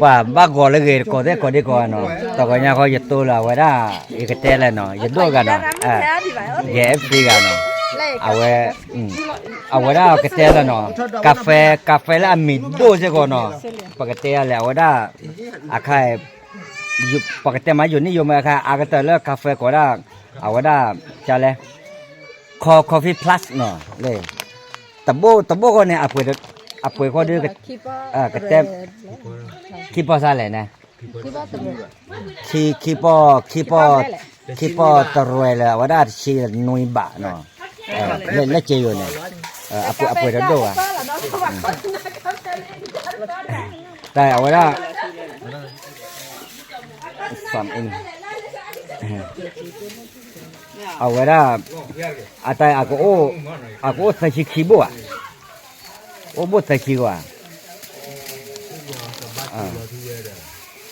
ပှၤဘၣ်ဂီၤလၢဂ့ၤတကိးသ့ၣ်ကိးဒံကိးဂၤနီၤ, တဂီၤညါဃီယတိလၢအဝဲဒၣ် ယကတဲလဲၣ်နီၤ, ယဒိၣ်ဂၤနီၤ, ယအဲၣ်ဖံဂၤနီၤ, အဝဲ အဝဲဒၣ်ကတဲလၢနီၤ, ကါဖဲ ကါဖဲလၢအမံၤဒိၣ်စ့ၢ်ကီးနီၤ, ပကတဲလဲၣ် အဝဲဒၣ် အခါ ပကတဲမးယိၤနံၣ်ယိၤမ့ၢ်အခါ အကတၢၢ်လၢကါဖဲကိးဒၣ် အဝဲဒၣ် ကလဲၣ် Core Coffee Plus နီၤ, တဘိတဘိဃီန့ၣ် အပှ့ၤဃီဒု ကတဲ ခံပီၢ်စၢ်လဲၣ်န့ၣ်, ခံ ခံပီၢ် ခံပီၢ် ခံပီၢ်တရဲၣ်လၢအဝဲဒၣ်တဆံနွံဘးနီၤ, လၢက့ယိၤန့ၣ် အပှ့ၤတဒိၣ်ဘၣ်, တၢ်အဝဲဒၣ် အဝဲဒၣ် အတၢ်အကအိၣ် အကအိၣ်သၢဆံခံဘိၣ်ဧါ, အိၣ်ဘိၣ်သၢဆံကီးဧါ,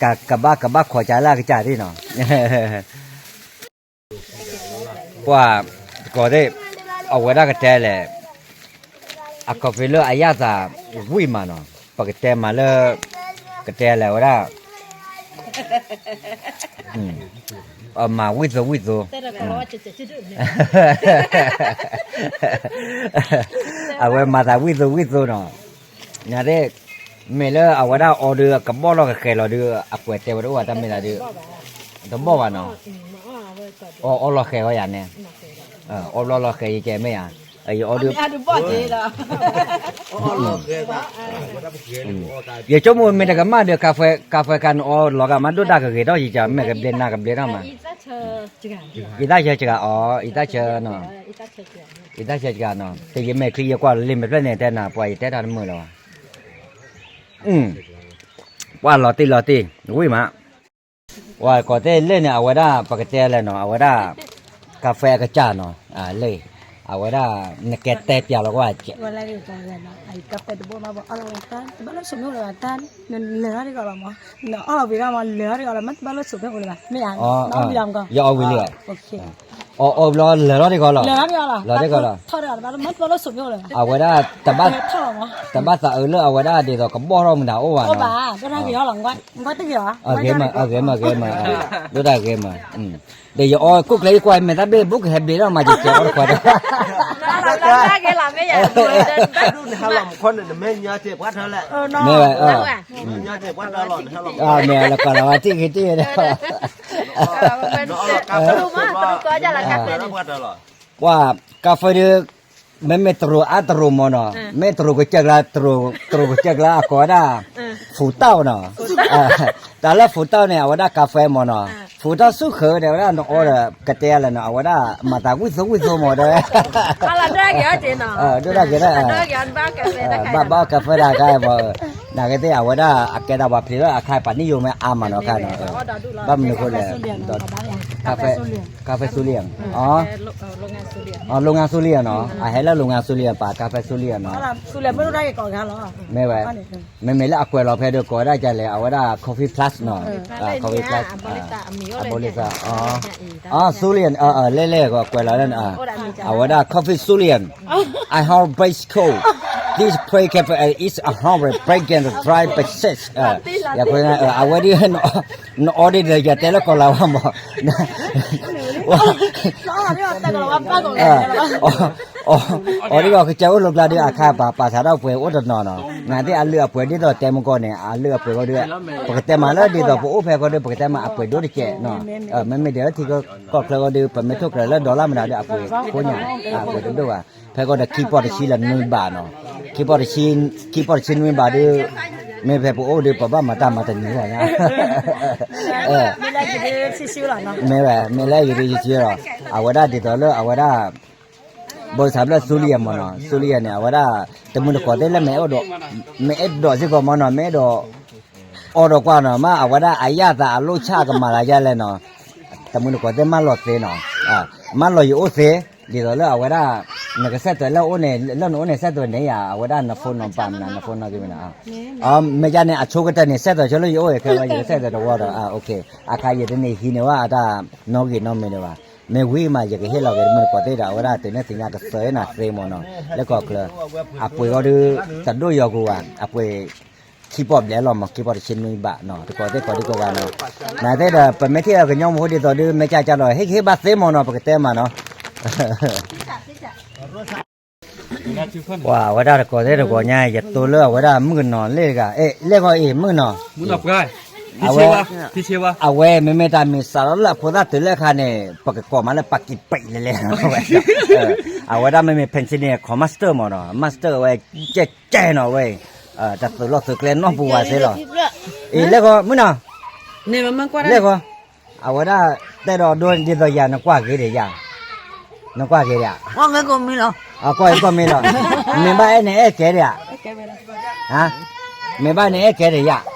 ကဘၣ်ကဘၣ်ခိးကၢလၢအကစၢ်သ့ၣ်နီၤ, ပှၤ ကိးသ့ၣ် အဝဲဒၣ်ကတဲလဲၣ်, အ coffee လၢအယၣ်သးဝံၣ်မးနီၤ, ပကတဲမးလၢ ကတဲလဲၣ်ဝဲဒၣ် မၤဝံၣ်သိဝံၣ်သိ, အဝဲမၤသးဝံၣ်သိဝံၣ်သိနီၤ, နသ့ၣ် မ့ၢ်လၢအဝဲဒၣ်အီဒုးကဘီၣ်လီၤကဃဲၤလီၤဒုး အပှဲၤတဲဝဲတအိၣ်ဘၣ်တၢ်မ့ၢ်သးဒုး, တဘီၣ်ဘၣ်နီၤ, အီအီလီၤဃဲၤဃီယၤန့ၣ်, အီဘျီလီၤဃဲၤယကဲမ့ၢ်ဧါ, ယအီဒုး ယဆိကမိၣ်မ့ၢ်တကမၣ်ဒီး ကါဖဲကါနအီလီၤဂာ်မးဒိၣ်တၢ်ကဂ့ၤထီၣ်ယကမ့ၢ်ကဘျ့နၤကဘျ့ထီၣ်မး, ယတၢ်ဆၢစှၤအီၤ ယတၢ်ဆၢစှၤနီၤ, ယတၢ်ဆၢစှၤနီၤ, တယမဲာ်ချံယကွၢ်လံမ့ၢ်ဖျၢၣ်န့ၣ် တဲနၤပှၤယတဲတၢ်တမုာ်လၢၤဘၣ်, ပှၤလီၤတံၢ်လီၤတံၢ် ဝံၣ်မး, ပှၤကိးသ့ၣ်လၢန့ၣ် အဝဲဒၣ်ပကတဲလဲၣ်နီၤ အဝဲဒၣ် ကါဖဲအကစၢ်နီၤ, လၢ အဝဲဒၣ် နကဲတဲပျးလီၤကွၢ်, ကါဖဲတဘိမး ပှၤအီလီၤဝဲတၢ် တဘၣ်လိၣ်ဆိမိၣ်လၢၤဘၣ်တၢ်, နလဲၤထီၣ်ဒ်ကီးလီၤမး, နအီလီၤဝံၤဒၣ်မး လဲၤထီၣ်ဒ်ကီးလီၤ မ့ၢ်တဘၣ်လိၣ်ဆိမိၣ်လၢၤဘၣ် မ့ၢ်ဧါ, ယအီဝံၤလံ, အီအီဘျီလဲၤထီၣ်ဒ်ကီးလီၤ, လဲၤထီၣ်ဒ်ကီးလီၤ, ထီၣ်ဒ်ကီးလီၤ, မ့ၢ်တဘၣ်လိၣ်ဆိမိၣ်လၢၤဘၣ်, အဝဲဒၣ် တဘၣ်သးအုးလၢအဝဲဒၣ်ဒ်သိးကဘီၣ်ထီၣ်မတၤအိၣ်ဘၣ်နီၤ, ဒိၣ်တၢ်ဂ့ၤလီၤ, အဂ့ၤမး အဂ့ၤမး အဂ့ၤမး, ဒိၣ်တၢ်ဂ့ၤမး, ဒီးယအီကိၣ်ကျဲယကွၢ် မ့ၢ်သးဘ့ၣ်ဘူးကဟဲဘျ့းထီၣ်မး ယကဲအီတခွါဒီး, မ့ၢ်ဝဲ, မ့ၢ်လီၤကီးလီၤဝဲ ထံၣ်ဂ့ၤထံၣ်ဂ့ၤဒီး, ပှၤ ကါဖဲဒုး မ့မ့ၢ်တရူးအါတရူးမ့ၢ်နီၤ, မ့ၢ်တရူးကစၢၢ်ကျါ တရူးကစၢၢ်ကျါအကိးဝဲဒၣ် ဖူးတၢ်နီၤ, တၢ်လၢဖူးတၢ်န့ၣ် အဝဲဒၣ်ကါဖဲမ့ၢ်နီၤ, ဖူးတၢ်ဆူၣ်ဃုာ်ဒီး အဝဲဒၣ်နအီဒီး ကတဲလဲၣ်နီၤ အဝဲဒၣ်မၤသးဝံၣ်သိဝံၣ်သိမ့ၢ်ဒီး ဒိၣ်တၢ်ဂ့ၤဒၣ်, ဘၣ်ဘၣ်ကါဖဲဒၣ်ခါမ့ၢ်, နာ်က့သ့ၣ် အဝဲဒၣ်အကဲဒၣ်ပှၤဖျံးလၢအခါ ပှၤနံၣ်ယိၤမ့ၢ်အါမးနီၤခါနီၤ, ဘၣ်မနုၤဃိလဲၣ်, ကါဖဲဆူလံ, အ လုပ်ငန်းဆူလံနီၤ, အဟဲလၢ လုပ်ငန်းဆူလံ ပာ်ကါဖဲဆူလံနီၤ, မ့ၢ်ဝဲ, မ့မ့ၢ်လၢအကွဲးလီၤဖဲဒုးကိးဝဲဒၣ်ကလဲၣ် အဝဲဒၣ် coffee plus နီၤ, coffee plus, အဘိလံသး, အ ဆူလံ, လၢလဲၣ်ကွဲးလီၤလၢ, အဝဲဒၣ် coffee ဆူလံ I have base cold. This break is a hundred break and dry process. ယခွဲ အဝဲဒၣ် နအီဒ်ဒီး ယတဲလၢကီၢ်လၤဝါမး, အီဒ်ဒီးကစၢ်အိၣ်လိာ်ကျါဒီး အခါပာ်ပာ်စးထီၣ်ပှဲၤအိၣ်တနီၤနီၤ, နာ်သ့ၣ်အလုၢ်အပှ့ၤဒ်သိးတဲမကီၢ်န့ၣ် အလုၢ်အပှ့ၤဃီဒီး ပကတဲမးလၢဒ်သိးပအိၣ်ဖဲဃီဒီး ပကတဲမးအပှ့ၤဒိၣ်တကဲးနီၤ, မ့မ့ၢ်ဒ်လၢထံကီၢ်ချၢဃီဒီး ပမ့ၢ်ထိၣ်ကြၢးလၢ dollar မတၤဒီး အပှ့ၤခိညါ, အပှ့ၤတဒိၣ်ဘၣ်, ဖဲဃီဒီးခံပီၢ်တဆံလၢနွံဘးနီၤ, ခံပီၢ်တဆံ, ခံပီၢ်တဆံနွံဘးဒီး မ့ၢ်ဖဲပအိၣ်ဒီး ပဘၣ်မၤတၢ်မၤတနံၤလီၤညါ, မ့ၢ်ဝဲ, မ့ၢ်လၢယဒုးယထံလီၤ, အဝဲဒၣ်ဒ်သိးလၢအဝဲဒၣ် ဘၣ်ဆၣ်ဖျၢၣ်ဆူလံယၤမ့ၢ်နီၤ, ဆူလံယၤန့ၣ် အဝဲဒၣ် တမုၢ်တကိးသ့ၣ်လၢ မ့ၢ်အဲၣ်ဒိးစ့ၢ်ကီးမ့ၢ်နီၤ, မ့ၢ်အဲၣ်ဒိး အီဒီးကွၢ်နီၤ, မ့ၢ်အဝဲဒၣ်အယၣ်သးအလိၣ်ဆၣ်ကမၤလၤယါလဲၣ်နီၤ, တမုၢ်တကိးသ့ၣ်မၢလီၤသ့နီၤ, မၢလီၤယအိၣ်သ့, ဒ်သိးလၢအဝဲဒၣ် နကစဲးသွဲးလၢအိၣ်န့ၣ် လၢနအိၣ်န့ၣ် စဲးသွဲးန့ၣ်ယၤ အဝဲဒၣ်န phone number မနုၤ န phone number မနုၤ, မ့ၢ်ယါန့ၣ် အဆိကတၢၢ်န့ၣ် စဲးသွဲးဆိလၢယအိၣ်အံၤ ခဲလၢာ်ယကစဲးသွဲးတဝီဒီး အခါယတန့ၢ်ဟံးန့ၢ်ဝဲအတၢ် နီၣ်ဂံၢ်နီၣ်မ့ၢ်ဒံးဘၣ်, မ့ၢ်ဝံၤမး ယကဟ့ၣ်လီၤက့ၤတမုၢ်တကိးသ့ၣ်ဒီး အဝဲဒၣ်တုၤန့ၣ်သ့ၣ်ညါကစၢ်နၤသ့မ့ၢ်နီၤ, လၢကီၢ်ချၢ အပှ့ၤဃီဒီး တဒိၣ်ယီၤကွံာ်ဘၣ်, အပှ့ၤ ခံပီၣ်ဘျဲၣ်လီၤမး ခံပီၣ်တဆံနွံဘးနီၤ တကိးသ့ၣ်ကိးဒံကိးဂၤနီၤ, နသ့ၣ်ဒီး ပမ့ၢ်ထံၣ်အီၤကညီမ့ၢ်ဟိဒ်သိးဒုး မ့ၢ်ကၢ်ကၢ်လီၤ ဟ့ၣ်ကဟ့ၣ်ဘၣ်သ့မးနီၤ ပကတဲမးနီၤ ပှၤဝဲဒၣ်တကိးသ့ၣ်တကိးညါ ယတိၢ်လၢအဝဲဒၣ်မုၣ်ကနီၤလ့ၣ်တဂၤ အဲ လဲၣ်ဂီၤအံၤ မုၣ်ကနီၤ, အဝဲ အဝဲမ့မ့ၢ်တၢ်မံၤစးထီၣ်လၢအဖိသၣ်တုၤလၢအခါန့ၣ် ပကကိးမးလၢပကံးပံးလဲၤလဲၤ အဝဲဒၣ်မ့မ့ၢ် ဖဲဆံန့ၣ် ခီမးစတၢၢ်မးနီၤ မးစတၢၢ်အဝဲ ကဲကဲနီၤဝဲ တသုးလီၢ်သုးကျဲနီၢ်ပူၤဝဲသ့လီၤ, အံၤ လဲၣ်ဂီၤ မုၣ်နီၤ, လဲၣ်ဂီၤ အဝဲဒၣ်တဲဒီးဒိဒ်သိးယၤ နကွၢ်ဂ့ၤဒီးယၤ, နကွၢ်ဂ့ၤဒီး, ကွၢ်ဂ့ၤကွၢ်မ့ၢ်လီၤ, မ့ၢ်ဘၣ်အဲၣ်န့ၣ်အဲၣ်ကဲဒီးယၤ, မ့ၢ်ဘၣ်န့ၣ်အဲၣ်ကဲဒီးယၤ,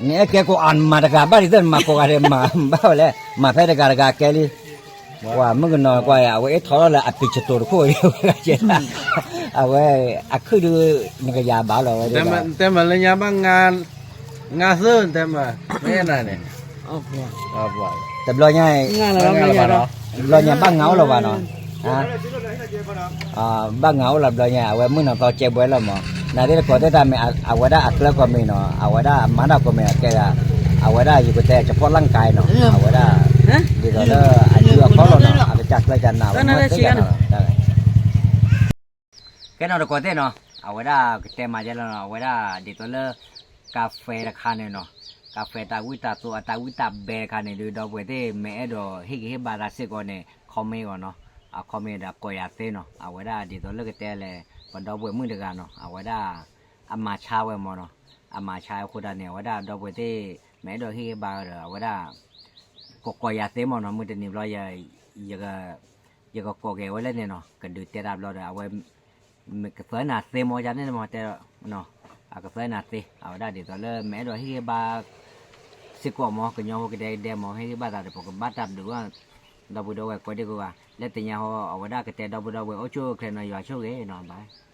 နအဲၣ်ကဲကိးအါမးတဂၤဘၣ်ဒ်သိးနမၤကိးဂၤဒဲးမၤဘၣ်ဝဲလဲၣ်, မၤဖဲတဂၤတဂၤကဲလံ, ပှၤမုၣ်ကနီၤကွၢ်ယၤ အဝဲအ့ၣ်ထီၣ်လီၤလၢအပံၤကတိၤတခိၣ်, အဝဲ အခုၣ်ဒုး နကယၤဘၣ်လီၤဝဲ, တဲမးလၢညါဘၣ် ငါသၢ တဲမး, မ့ၢ်နၤန့ၣ်, တဘျီညါ, တဘျီညါဘၣ်ငါအိၣ်လီၤဘၣ်နီၤ, ဘၣ်ငါအိၣ်လီၤတဘျီညါ အဝဲမုၣ်နီၤသီကဲဘှဲလီၤမး, နသ့ၣ်တကိးသ့ၣ်တၢ်မ့ၢ် အဝဲဒၣ်အကျၢၤကိးမံၤနီၤ အဝဲဒၣ်အမၤတၢ်ကိးမံၤအကဲဂၤ, အဝဲဒၣ်ယကတဲ support လၢကါနီၤ အဝဲဒၣ်, ဒ်သိးလၢအယူအကီၢ်လီၤနီၤ အကစၢ်ကျၢၤကနၤဝဲမ့ၢ်သ့ၣ်ကနၤလီၤ ကဲနီၤတကိးသ့ၣ်နီၤ, အဝဲဒၣ်ကတဲမးယဲလီၤနီၤ အဝဲဒၣ်ဒ်သိးလၢ ကါဖဲတခါန့ၣ်နီၤ, ကါဖဲတၢ်ဝံၣ်တၢ်သိအတၢ်ဝံၣ်တၢ်ဘဲတခါန့ၣ်ဒုး ဒီပုၢ်ဝဲၢ်သ့ၣ် မ့ၢ်အဲၣ်ဒိးဟ့ၣ်ဂံၢ်ဟ့ၣ်ဘါသးစ့ၢ်ကီးန့ၣ် comment အီၤနီၤ, အ comment ဒီးကိးယၤသ့နီၤ, အဝဲဒၣ်ဒ်သိးလၢကတဲလဲၣ် ပဒီပုၢ်ဝဲၢ်မုၣ်တဂၤနီၤ အဝဲဒၣ် အမၤဆါဝဲမးနီၤ, အမၤဆါအဃိတၢ်န့ၣ် အဝဲဒၣ်ဒီပုၢ်ဝဲၢ်သ့ၣ် မ့ၢ်အဲၣ်ဒိးဟ့ၣ်ဂံၢ်ဘါဒီး အဝဲဒၣ် ကကိးယၤသ့မးနီၤ, မုၢ်တနံၤဘျီ ယကကိးက့ၤဝဲလၢန့ၣ်နီၤ, ကဒုးတဲတၢ်ဘျီဒီး အဝဲ ကသၢနၤသ့မးယၤန့ၣ်မး တဲ အကသၢနၤသ့, အဝဲဒၣ်ဒ်သိးလၢမ့ၢ်အဲၣ်ဒိးဟ့ၣ်ဂံၢ်ဘါ စ့ၢ်ကီးမး ကညီဖိကဒဲကဒဲမး ဟ့ၣ်ဂံၢ်ဘါသးဒီး ပကဘၣ်တၢ်ဘျုးဘၣ်, ဒီပုၢ်ဝဲၢ်ကိးဒံကိးဂၤ လၢတညါဟီ အဝဲဒၣ်ကတဲဒီပုၢ်ဝဲၢ်အိၣ်ဆူၣ်အိၣ်ချ့နီၤ ယွၤဆိၣ်ဂ့ၤနီၤ bye.